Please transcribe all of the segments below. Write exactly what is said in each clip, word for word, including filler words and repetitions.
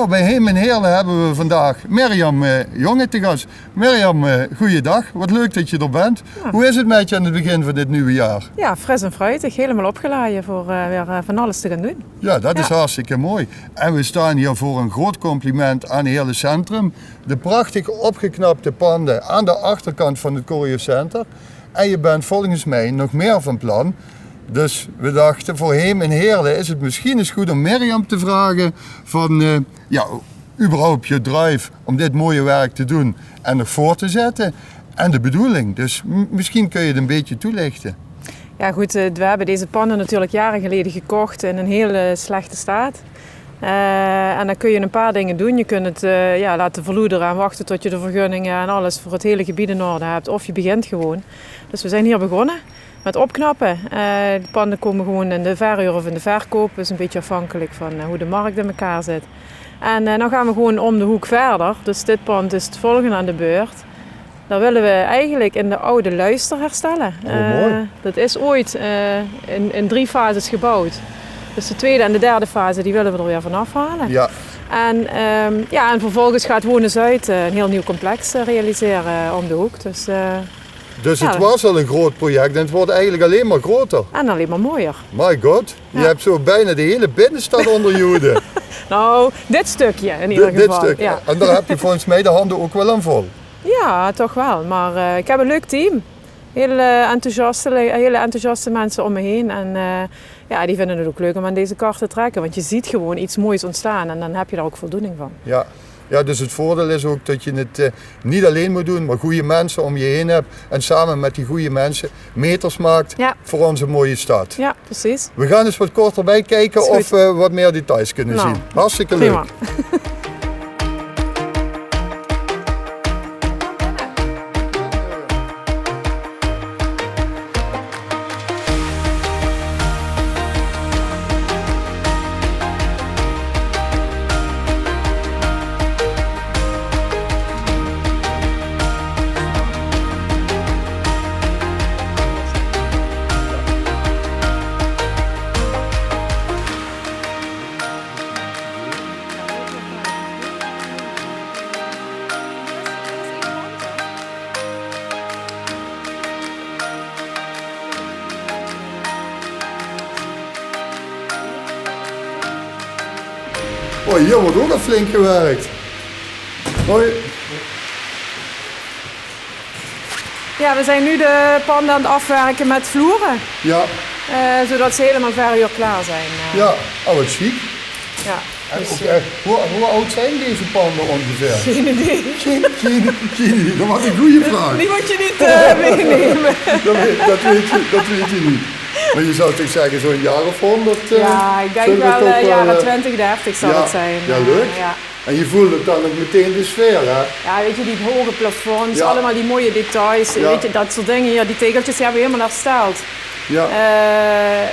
Bij Heem in Heerle hebben we vandaag Mirjam eh, Jonge te gast. Mirjam, eh, goeiedag. Wat leuk dat je er bent. Hoe is het met je aan het begin van dit nieuwe jaar? Ja, fris en fruitig. Helemaal opgeladen voor eh, weer eh, van alles te gaan doen. Ja, dat is hartstikke mooi. En we staan hier voor een groot compliment aan Heerle Centrum. De prachtig opgeknapte panden aan de achterkant van het Corrie Center. En je bent volgens mij nog meer van plan. Dus we dachten, voor Heem in Heerle is het misschien eens goed om Mirjam te vragen van, eh, ja, überhaupt je drive om dit mooie werk te doen en nog voor te zetten. En de bedoeling. Dus m- misschien kun je het een beetje toelichten. Ja goed, eh, we hebben deze panden natuurlijk jaren geleden gekocht in een heel eh, slechte staat. Eh, en dan kun je een paar dingen doen. Je kunt het eh, ja, laten verloederen en wachten tot je de vergunningen en alles voor het hele gebied in orde hebt. Of je begint gewoon. Dus we zijn hier begonnen met opknappen. Eh, de panden komen gewoon in de verhuur of in de verkoop. Dat is een beetje afhankelijk van eh, hoe de markt in elkaar zit. En eh, dan gaan we gewoon om de hoek verder. Dus dit pand is het volgende aan de beurt. Dan willen we eigenlijk in de oude luister herstellen. Oh, mooi. Eh, dat is ooit eh, in, in drie fases gebouwd. Dus de tweede en de derde fase, die willen we er weer vanaf halen. Ja, En, ehm, ja, en vervolgens gaat Wonen Zuid eh, een heel nieuw complex eh, realiseren eh, om de hoek. Dus, eh, dus het Ja. was al een groot project en het wordt eigenlijk alleen maar groter. En alleen maar mooier. My god, je Ja. hebt zo bijna de hele binnenstad onder je hoede. Nou, dit stukje in ieder Dit, dit geval. stuk. Ja. En daar heb je volgens mij de handen ook wel aan vol. Ja, toch wel. Maar eh, ik heb een leuk team. Hele enthousiaste, hele enthousiaste mensen om me heen. En eh, ja, die vinden het ook leuk om aan deze kar te trekken. Want je ziet gewoon iets moois ontstaan en dan heb je daar ook voldoening van. Ja. Ja, dus het voordeel is ook dat je het eh, niet alleen moet doen, maar goede mensen om je heen hebt. En samen met die goede mensen meters maakt Ja. voor onze mooie stad. Ja, precies. We gaan eens wat korterbij kijken Is goed. of we wat meer details kunnen Nou, zien. Hartstikke Prima. Leuk. Oh, hier wordt ook al flink gewerkt. Hoi. Ja, we zijn nu de panden aan het afwerken met vloeren. Ja, Eh, zodat ze helemaal verhuurklaar zijn. eh. Ja. Oh, wat chic. Ja, En dus, ook eh, echt, hoe, hoe oud zijn deze panden ongeveer? Geen idee. Geen, geen, geen idee. Dat was een goede vraag. Die moet je niet eh, meenemen. Dat weet, dat, weet je, dat weet je niet. Maar je zou toch zeggen, zo'n jaar of honderd. Eh, Ja, ik denk zullen we wel toch eh, jaren eh, twintig, dertig zal ja, het zijn. Ja, Eh, leuk. Ja. En je voelt het dan ook meteen de sfeer, hè? Ja, weet je, die hoge plafonds, Ja. Allemaal die mooie details. Ja. Weet je, dat soort dingen hier, die tegeltjes die hebben we helemaal hersteld. Ja, Eh,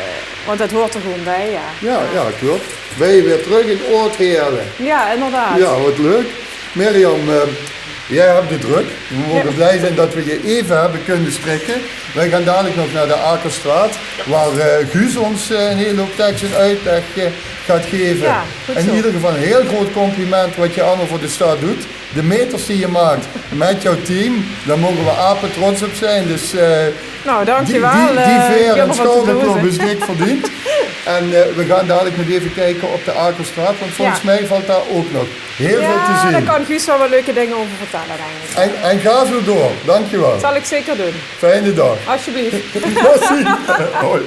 want dat hoort er gewoon bij, ja. ja, ja, klopt. Ben je weer terug in Oud-Heerle? Ja, inderdaad. Ja, wat leuk. Mirjam, eh, jij hebt het druk. We mogen Ja. blij zijn dat we je even hebben kunnen strikken. Wij gaan dadelijk nog naar de Akerstraat, waar eh, Guus ons eh, een hele hoop tekst en uitleg eh, gaat geven. Ja, goed In zo. Ieder geval een heel groot compliment wat je allemaal voor de stad doet. De meters die je maakt met jouw team, daar mogen we apen trots op zijn. Dus eh, Nou, die, dankjewel. die, die eh, ik veer heb en er wat te schouderklop doen. Is dik verdiend. En eh, we gaan dadelijk nog even kijken op de Akerstraat, want volgens Ja. mij valt daar ook nog heel veel te Ja, zien. Daar kan Guus wel wat leuke dingen over vertellen, denk ik. En, en ga zo door. Dankjewel. Dat zal ik zeker doen. Fijne dag. Alsjeblieft. Merci. Hoi.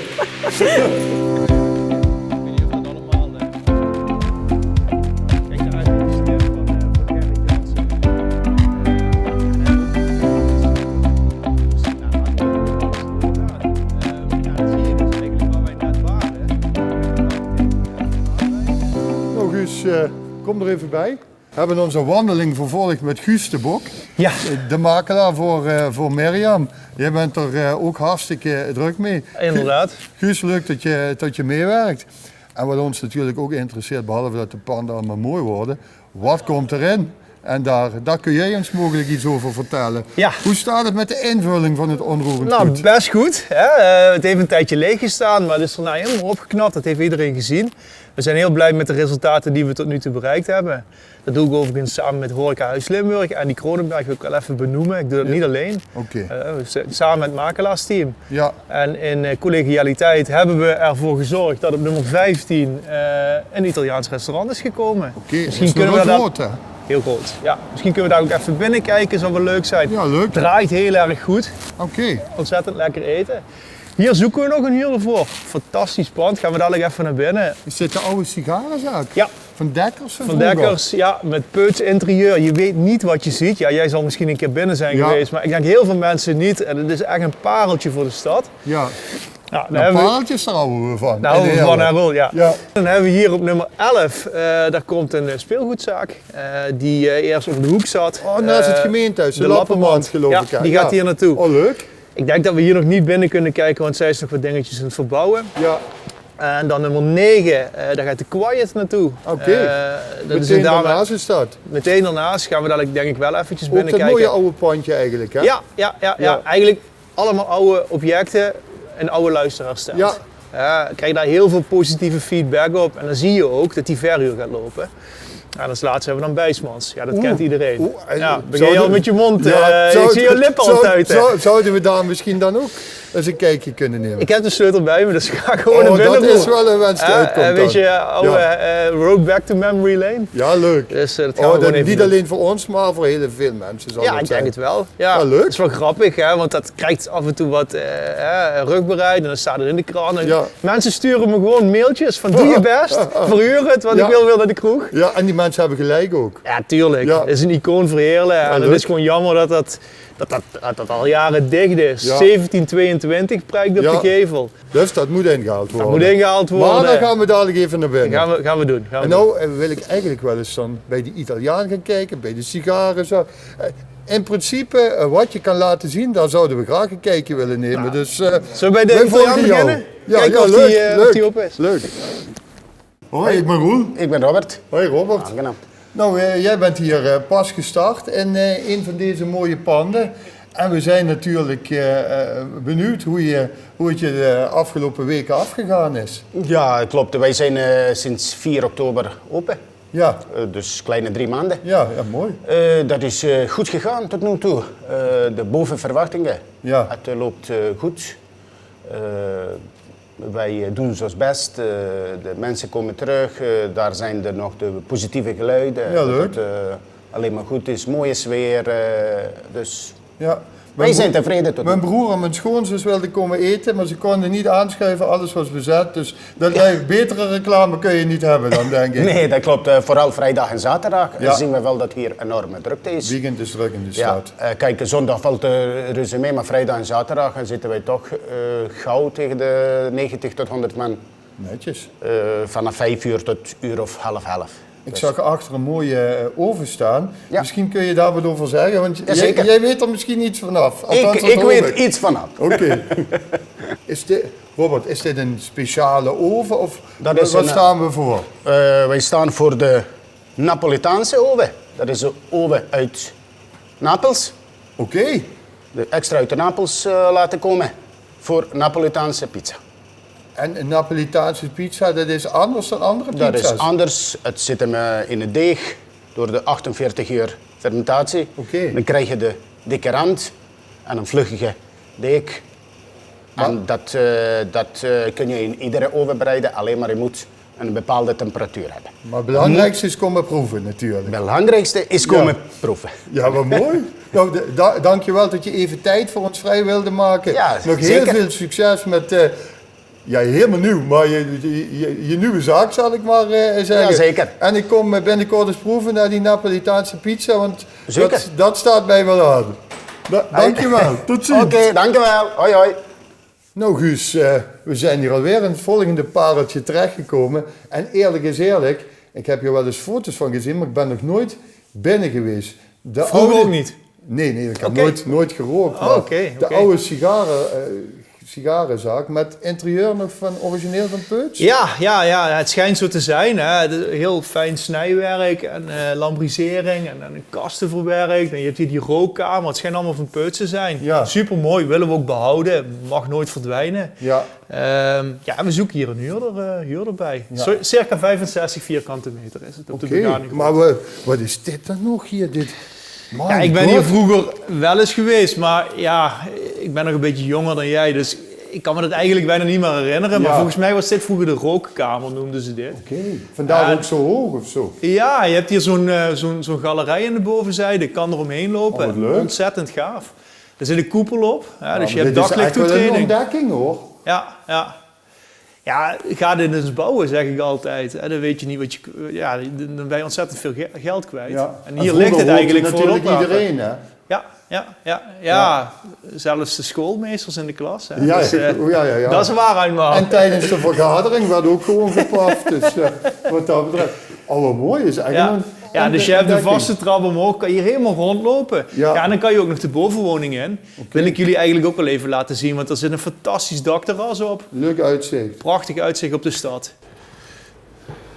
Nou, Guus, eh, kom er even bij. We hebben onze wandeling vervolgd met Guus de Bok, Ja, de makelaar voor, eh, voor Mirjam. Jij bent er eh, ook hartstikke druk mee. Inderdaad. Gu- Guus, leuk dat je, dat je meewerkt. En wat ons natuurlijk ook interesseert, behalve dat de panden allemaal mooi worden, wat komt erin? En daar, daar kun jij ons mogelijk iets over vertellen. Ja. Hoe staat het met de invulling van het onroerend Nou, goed? Best goed. Hè? Eh, het heeft een tijdje leeg gestaan, maar het is daarna helemaal opgeknapt. Dat heeft iedereen gezien. We zijn heel blij met de resultaten die we tot nu toe bereikt hebben. Dat doe ik overigens samen met Horecahuis Limburg. En die Kronenberg wil ik wel even benoemen. Ik doe dat niet alleen. Oké. Eh, we zijn samen met het makelaarsteam. Ja, En in eh, collegialiteit hebben we ervoor gezorgd dat op nummer vijftien eh, een Italiaans restaurant is gekomen. oké. Dat is nog wel dat groot, hè? Heel groot, ja. Misschien kunnen we daar ook even binnenkijken, zou wel leuk zijn. Ja, leuk. Draait heel erg goed. Oké. Ontzettend lekker eten. Hier zoeken we nog een huurder voor. Fantastisch pand. Gaan we dadelijk even naar binnen. Is dit de oude sigarenzaak? Ja. Van Dekkers? Van Dekkers, ja, met Peuts interieur. Je weet niet wat je ziet. Ja, jij zal misschien een keer binnen zijn geweest, maar ik denk heel veel mensen niet. En het is echt een pareltje voor de stad. Ja. Ja, Nou, pareltjes, daar houden we van. Daar houden we van, hè, Roel? Ja. Dan hebben we hier op nummer elf, eh, daar komt een eh, speelgoedzaak. Eh, die eh, eerst op de hoek zat. Oh, naast het gemeentehuis, de Lappenmand, geloof Ja, ik, hè? Die gaat hier naartoe. Oh, leuk. Ik denk dat we hier nog niet binnen kunnen kijken, want zij is nog wat dingetjes aan het verbouwen. Ja. En dan nummer negen, eh, daar gaat de Quiet naartoe. Oké. Eh, dat is Meteen een dame. Daarnaast is dat. Meteen daarnaast gaan we dadelijk denk ik wel eventjes Ook dat binnenkijken. Mooie oude pandje eigenlijk, hè? Ja, ja, ja, ja. Ja. Eigenlijk allemaal oude objecten en oude luisteraars. Ja. Ja, ik krijg daar heel veel positieve feedback op. En dan zie je ook dat die verhuur gaat lopen. En als laatste hebben we dan Bijsmans. Ja, dat kent iedereen. Oeh, eh, Ja, begin je zouden- al met je mond, Ja, eh, zou- ik zie je lippen al zou- tuiten. Zou- Zouden we daar misschien dan ook eens een kijkje kunnen nemen? Ik heb de sleutel bij me, dus ga gewoon Oh, naar binnen. Dat is wel een wens die Ja, uitkomt en weet dan. je, oude Ja. eh, road back to memory lane. Ja, leuk. Dus eh, dat gaan Oh, we gewoon dat, even niet doen. Alleen voor ons, maar voor heel veel mensen zal Ja, dat ik zijn. Denk het wel. Ja, Ja, leuk. Dat is wel grappig, hè, want dat krijgt af en toe wat eh, hè, rugbereid en dan staat het in de krant. En Ja. Mensen sturen me gewoon mailtjes van: doe je best, verhuur het, want Ja. Ik wil weer naar de kroeg. Ja, en die mensen hebben gelijk ook. Ja, tuurlijk. Ja. Dat is een icoon voor Heerlen. En het Leuk. Is gewoon jammer dat dat, dat, dat, dat, dat al jaren dicht is. Ja. Zeventien tweeëntwintig prijkt op Ja. De Gevel. Dus dat moet ingehaald worden. Dat moet ingehaald worden. Maar dan gaan we dadelijk even naar binnen. Gaan we, gaan we doen. Gaan we En doen. Nou eh, wil ik eigenlijk wel eens dan bij die Italiaan gaan kijken, bij de sigaren. Zo. Eh, In principe, eh, wat je kan laten zien, daar zouden we graag een kijkje willen nemen. Dus eh, Zullen we bij de wij Italiaan volgen jou. beginnen? Ja, Kijken ja, of, leuk, die, eh, leuk. of die open is. Leuk. Hoi, ik ben Roel. Ik ben Robert. Hoi Robert. Aangenaam. Nou, eh, jij bent hier eh, pas gestart in eh, een van deze mooie panden. En we zijn natuurlijk eh, eh, benieuwd hoe, je, hoe het je de afgelopen weken afgegaan is. Ja, klopt. Wij zijn eh, sinds vier oktober open. Ja, Eh, dus kleine drie maanden. ja, ja mooi. Eh, dat is eh, goed gegaan tot nu toe. Eh, de boven verwachtingen. Ja. Het eh, loopt eh, goed. Eh, wij eh, doen ons best. Eh, de mensen komen terug. Eh, daar zijn er nog de positieve geluiden. Ja, leuk. Dat het eh, alleen maar goed is. Mooie sfeer. Eh, dus Ja. wij zijn tevreden tot nu Mijn toe. Broer en mijn schoonzus wilden komen eten, maar ze konden niet aanschuiven. Alles was bezet. Dus dat lijkt, betere reclame kun je niet hebben dan, denk ik. Nee, dat klopt. Eh, vooral vrijdag en zaterdag Ja. zien we wel dat hier enorme drukte is. Weekend is druk in de Ja, stad. eh, kijk, zondag valt er reuze mee, maar vrijdag en zaterdag dan zitten wij toch eh, gauw tegen de negentig tot honderd man. Netjes. Eh, vanaf vijf uur tot uur of half elf. Ik zag achter een mooie eh, oven staan. Ja. Misschien kun je daar wat over zeggen, want jij, Jazeker. Jij weet er misschien iets vanaf. Althans, Ik, dat ik hoop weet ik. Iets vanaf. Oké. Is dit, Robert, is dit een speciale oven of Dat wa- is wat een, staan we voor? Eh, wij staan voor de Napolitaanse oven. Dat is de oven uit Napels. Oké. De extra uit de Napels eh, laten komen voor Napolitaanse pizza. En een Napolitaanse pizza, dat is anders dan andere Dat pizza's? Is anders. Het zit hem eh, in het deeg door de achtenveertig uur fermentatie. Oké. Dan krijg je de dikke rand en een vluchtige deeg. En dat, eh, dat eh, kun je in iedere oven bereiden, alleen maar je moet een bepaalde temperatuur hebben. Maar het belangrijkste is komen proeven natuurlijk. Het belangrijkste is komen Ja. Proeven. Ja, wat mooi. Nou, de- da- dankjewel dat je even tijd voor ons vrij wilde maken. Ja, Nog heel zeker. Veel succes met, eh, ja, helemaal nieuw, maar je, je, je, je nieuwe zaak, zal ik maar eh, zeggen. Ja, zeker. En ik kom eh, binnenkort eens proeven naar die Napolitaanse pizza, want Zeker. Dat, dat staat mij wel aan. Da- dankjewel, tot ziens. Oké, dankjewel. Hoi, hoi. Nou Guus, eh, we zijn hier alweer in het volgende pareltje terechtgekomen. En eerlijk is eerlijk, ik heb hier wel eens foto's van gezien, maar ik ben nog nooit binnen geweest. De Vroeger oude- ook niet? Nee, nee, ik heb Oké. nooit, nooit gerookt. Oh, Maar oké, de oké. Oude sigaren, eh, sigarezaak, mèt interieur nog van origineel van Peuts? Ja, ja, ja, het schijnt zo te zijn, hè. De, heel fijn snijwerk en eh, lambrisering en, en een kastenverwerk. En je hebt hier die rookkamer, het schijnt allemaal van Peuts te zijn. Ja. Supermooi, willen we ook behouden, mag nooit verdwijnen. Ja. Ehm, ja, we zoeken hier een huurder, eh, huurder bij. Ja. Zo, circa vijfenzestig vierkante meter is het op de begaangrond. Oké, maar wa- wat is dit dan nog hier? Dit, ja, ik ben hier vroeger wel eens geweest, maar ja, ik ben nog een beetje jonger dan jij, dus ik kan me dat eigenlijk bijna niet meer herinneren. Maar volgens mij was dit vroeger de rookkamer, noemden ze dit. Oké, vandaar ook zo hoog of zo? Ja, je hebt hier zo'n eh, zo'n zo'n galerij aan de bovenzijde, kan er omheen lopen. Oh, wat leuk. Ontzettend gaaf. Er zit een koepel op, ja, dus je hebt daglichttoetreding. Dit is echt wel een ontdekking, hoor. Ja, ja. Ja, ga dit eens bouwen, zeg ik altijd. Hè. Dan weet je niet wat je, ja, dan ben je ontzettend veel ge- geld kwijt. Ja. En hier ligt het eigenlijk voor het opwapen. Vroeger rookde natuurlijk iedereen, hè? Ja, ja, ja, ja. Zelfs de schoolmeesters in de klas. Hè. Ja, dus, eh, ja, ja, ja. Dat is waar, man. En tijdens de vergadering werd ook gewoon gepaf. Dus eh, wat dat betreft. Oh, wat mooi. Is eigenlijk een, ja, dus je hebt de vaste trap omhoog, kan je hier helemaal rondlopen. Ja. Ja, en dan kan je ook nog de bovenwoning in. Oké. Wil ik jullie eigenlijk ook wel even laten zien, want er zit een fantastisch dakterras op. Leuk uitzicht. Prachtig uitzicht op de stad.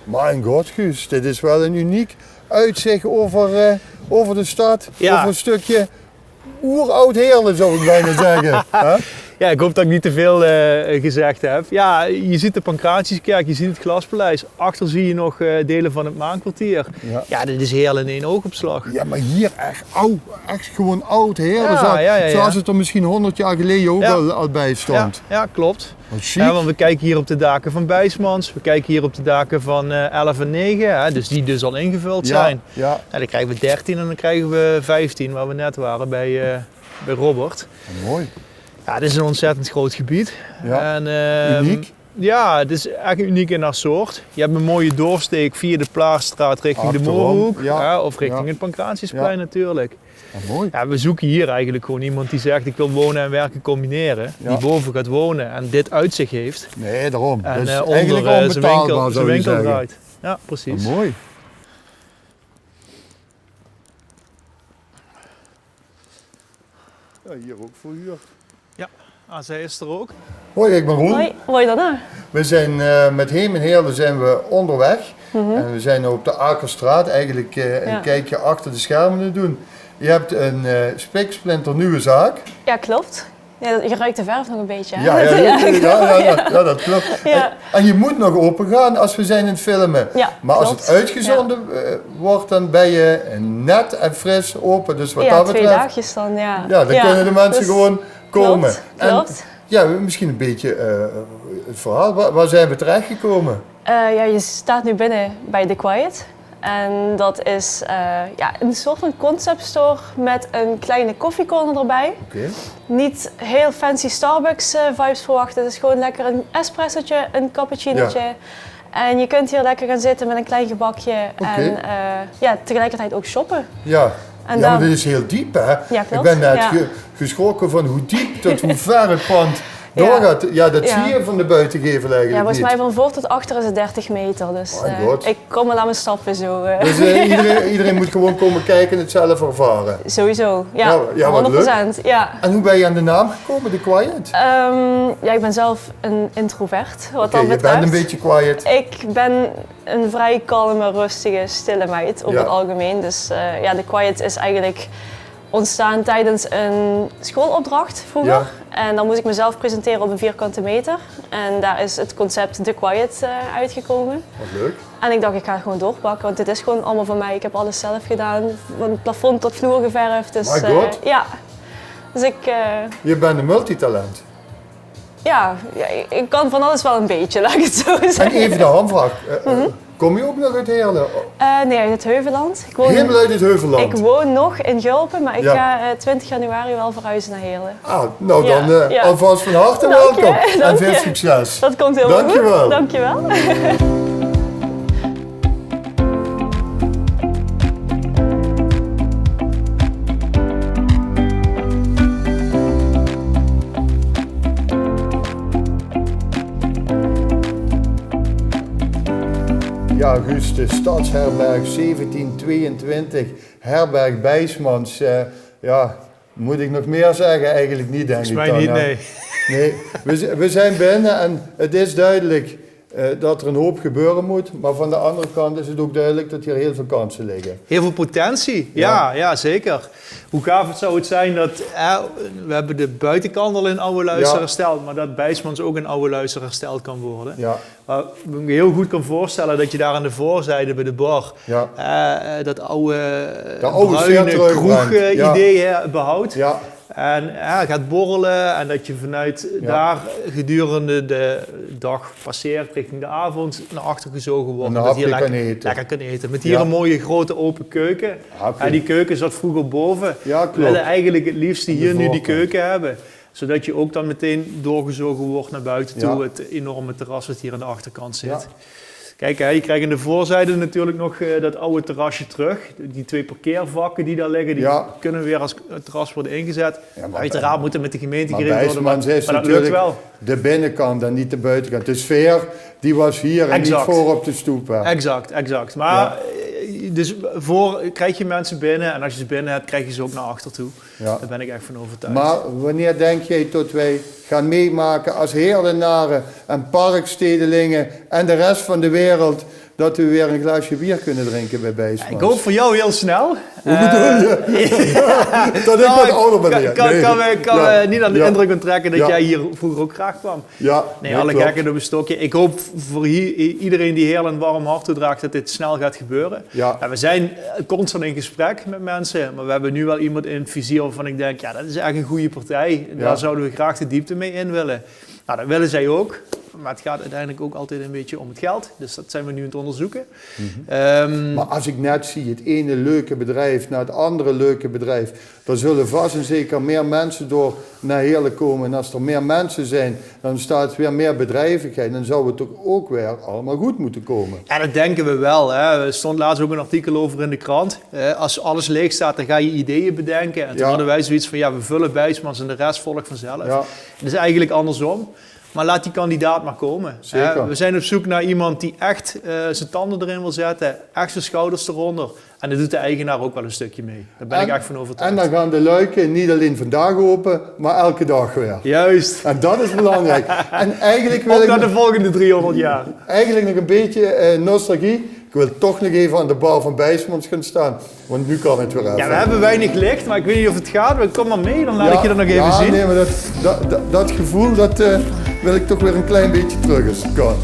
Mijn god, Guus, dit is wel een uniek uitzicht over, eh, over de stad. Ja. Over een stukje oeroud Heerlen, zou ik bijna zeggen. Hè? Ja, ik hoop dat ik niet te veel eh, gezegd heb. Ja, je ziet de Pancratiuskerk, je ziet het Glaspaleis. Achter zie je nog eh, delen van het Maankwartier. Ja. Ja, dit is Heerlen in één oogopslag. Ja, maar hier echt oud, echt gewoon oud Heerlen. Ja, zo, ja, ja, ja. Zoals het er misschien honderd jaar geleden ook al, al bij stond. Ja, ja, klopt. Wat chic. Ja, want we kijken hier op de daken van Bijsmans, we kijken hier op de daken van eh elf en negen, hè, dus die dus al ingevuld zijn. Ja. Ja, dan krijgen we dertien en dan krijgen we vijftien, waar we net waren bij, eh, bij Robert. Mooi. Ja, dit is een ontzettend groot gebied. Ja. En, ehm, uniek. Ja, het is echt uniek in haar soort. Je hebt een mooie doorsteek via de Plaarstraat richting de Moorhoek, ja, of richting het Pancratiusplein natuurlijk. Ah, mooi. Ja, we zoeken hier eigenlijk gewoon iemand die zegt: ik wil wonen en werken combineren. Ja. Die boven gaat wonen en dit uitzicht heeft. Nee, daarom. En eh, onder eh, zijn winkel, zijn winkel draait. Ja, precies. Ah, mooi. Ja, hier ook voor huur. Ja, A Z is er ook. Hoi, ik ben Roel. Hoi, hoi Donna. We zijn eh, met Heem en Heerlen zijn we onderweg. En we zijn op de Akerstraat eigenlijk eh, een kijkje achter de schermen te doen. Je hebt een eh spiksplinternieuwe zaak. Ja, klopt. Ja, dat- je ruikt de verf nog een beetje, hè? Ja, ja, ja, ja, ja, ja, dat klopt. Ja. En, en je moet nog open gaan als we zijn aan het filmen. Ja, klopt. Maar als het uitgezonden eh, wordt, dan ben je net en fris open. Dus wat dat betreft, twee dagjes dan, ja. Ja, dan kunnen de mensen gewoon komen. Klopt, klopt. Ja, misschien een beetje eh, het verhaal. Waar, waar zijn we terechtgekomen? Eh, ja, je staat nu binnen bij The Quiet. En dat is eh, ja, een soort van conceptstore met een kleine koffiecorner erbij. Oké. Niet heel fancy Starbucks eh, vibes verwachten. Het is gewoon lekker een espressootje, een cappuccinootje. Ja. En je kunt hier lekker gaan zitten met een klein gebakje. Oké. En eh, ja, tegelijkertijd ook shoppen. Ja. En ja, maar dit is heel diep, hè? Ja, klopt. Ik ben net ge- geschrokken van hoe diep tot hoe ver het pand doorgaat. Ja, dat zie je van de buitengevel eigenlijk niet. Ja, volgens mij van voor tot achter is het dertig meter. Dus eh, ik kom wel aan mijn stappen zo. Eh. Dus eh, iedereen, iedereen moet gewoon komen kijken en het zelf ervaren. Sowieso, ja. Ja, ja, wat leuk. Honderd procent, ja. En hoe ben je aan de naam gekomen, The Quiet? Ehm, ja, ik ben zelf een introvert, wat dat betreft. Oké, je bent een beetje quiet. Ik ben een vrij kalme, rustige, stille meid over het algemeen. Dus eh, ja, The Quiet is eigenlijk ontstaan tijdens een schoolopdracht vroeger. Ja. En dan moest ik mezelf presenteren op een vierkante meter. En daar is het concept The Quiet eh, uitgekomen. Wat leuk. En ik dacht, ik ga het gewoon doorpakken, want dit is gewoon allemaal van mij. Ik heb alles zelf gedaan, van plafond tot vloer geverfd. Dus, my god. Eh, ja. Dus ik... Eh, je bent een multitalent. Ja, ja, ik kan van alles wel een beetje, laat ik het zo zeggen. En even de hamvraag. Eh, eh, kom je ook nog uit Heerlen? Eh, nee, uit het Heuvelland. Ik woon, helemaal uit het Heuvelland? Ik woon nog in Gulpen, maar ik ga eh, twintig januari wel verhuizen naar Heerlen. Ah, nou dan eh, alvast van harte welkom. Dank je. En veel succes. Dat komt heel goed. Dankjewel. Dankjewel. Ja, Guus, de stadsherberg zeventien tweeëntwintig, herberg Bijsmans. Eh, ja, Mót ich nog mieë zègke? Eigelik neet, dink ich dan, hè. Volges mich neet, nae. Nae, we, zi- we zeen binne en het is duidelik eh, det d'r ein hoop gebeure mót. Mer van de anger kant is het ouch duidelik det hie hieël väöl kanse ligke. Hieël väöl potentie, jao, jao, zeker. Hoe gaaf het zou het zeen det, hè, we hebbe de buitekant al in Oude Luister hersteld, mer det Bijsmans ouch in Oude Luister hersteld kan waere. Jao. Mer ich me hieël good kan veurstelle det se dao aan de veurziede bie de bar, jao, eh, det aw, bruin kroeg-idee, hè, behouwt. Jao. En jao, gaot borrele en det se vanoet dao gedurende de daag passeert richting de aovend nao achter gezoge wuuertj. En det se hie lekker kan ete. Lekker kan ete. Mit hie ein moeie groeate ope keuke. En die keuke zaot vreuger bove. Jao, klop. We wille eigelik het leefste hie noe die keuke hebbe. Zodet se ouch dan metein doorgezoge wuuertj nao buite toe. Het enorme terras waat hie aan de achterkant zit. Kiek, hè, se kriegs aan de veurziede natuurlik nog, eh, det aw terrasje trök. Die twee parkeervakke die dao ligke, die kinne weer es terras waere ingezat. Jao, mer oeteraard mót d'r mit de gemeinte geregeld waere, mer det lukt waal. De binnekant en neet de buitekant. De sfeer, die waas hie en neet veur op de stoep, hè. Exact, exact. Mer, eh, dus veur kriegs se minse binne en es se ze binne höbs, kriegs se ze ouch nao achter toe. Jao. Dao bön ich ech van euvertuig. Mer wienie dinks doe det weej gaon mitmake es Heëlenare en Parkstedelinge en de res van de wereld, det weej weer ein glaasje beer kinne drinke bie Bijsmans? Ich haop veur dich hieël snel. Wie bedoels se? Det ich waat awwer bön. Nae. Kan, kan, kan me neet aan de indrök onttrekke det se hie vreuger ouch graag kwaams. Jao, nae, alle gekheid op ein stokje. Ich haop veur hie- i- iederein dae hie ein werm hart toedraag det dit snel gaot gebeure. Jao. Jao, we zeen, eh, constant in gesprek mit minse, mer we hebbe noe waal emes in het vizier wovan ich dink, jao, det is ech ein gooj partij. Dao zouwe we graag de deepte mit in wille. Nou, det wille zij ouch. Mer het gaot oeteindelik ouch altied ein bietje óm het geld. Dus det zeen we noe aan het óngerzoeke. Ehm, Mer es ich net zie, het eine leuke bedrief nao het anger leuke bedrief, d'r zulle vas en zeker mieë minse door nao Heële kómme. En es d'r mieë minse zeen, dan óntsteit weer mieë bedrievigheid. Dan zou het toch ouch weer allemaol good mótte kómme. Jao, det dinke we waal, hè. D'r stóng laatst ouch ein artikel euver in de krant. Eh, es alles laeg steit, dan gaon se ideeë bedinke. En toen hadde weej zoeiets van, jao, we vulle Bijsmans en de res volg vanzelf. Jao. Het is eigelik andersom. Mer laot die kandidaat mer kómme. Zeker. Hè, we zeen op zeuk nao emes dae ech, eh, zien tande d'rin wil zitte, ech zien sjouders d'ronder. En dao doot de eigenaar ouch waal ein stökske mit. Dao bön ich ech van euvertuig. En dan gaon de luike neet allein vandaag ope, mer eder daag weer. Juist. En det is belangriek. En eigelik wil ich... Op nao de volgende driehonderd jaor. Eigelik nog ein bietje, eh, nostalgie. Ich wil toch nog effe aan de bar van Bijsmans gaon staon. Want noe kan het weer effe. Jao, we hebbe weinig lich, mer ich weit neet of het geit. Mer kóm mer mit, dan laot ich dich det nog effe zeen. Nae, mer det, det, det, det geveul, det, eh, wil ich toch weer ein klein bietje trök. Kóm.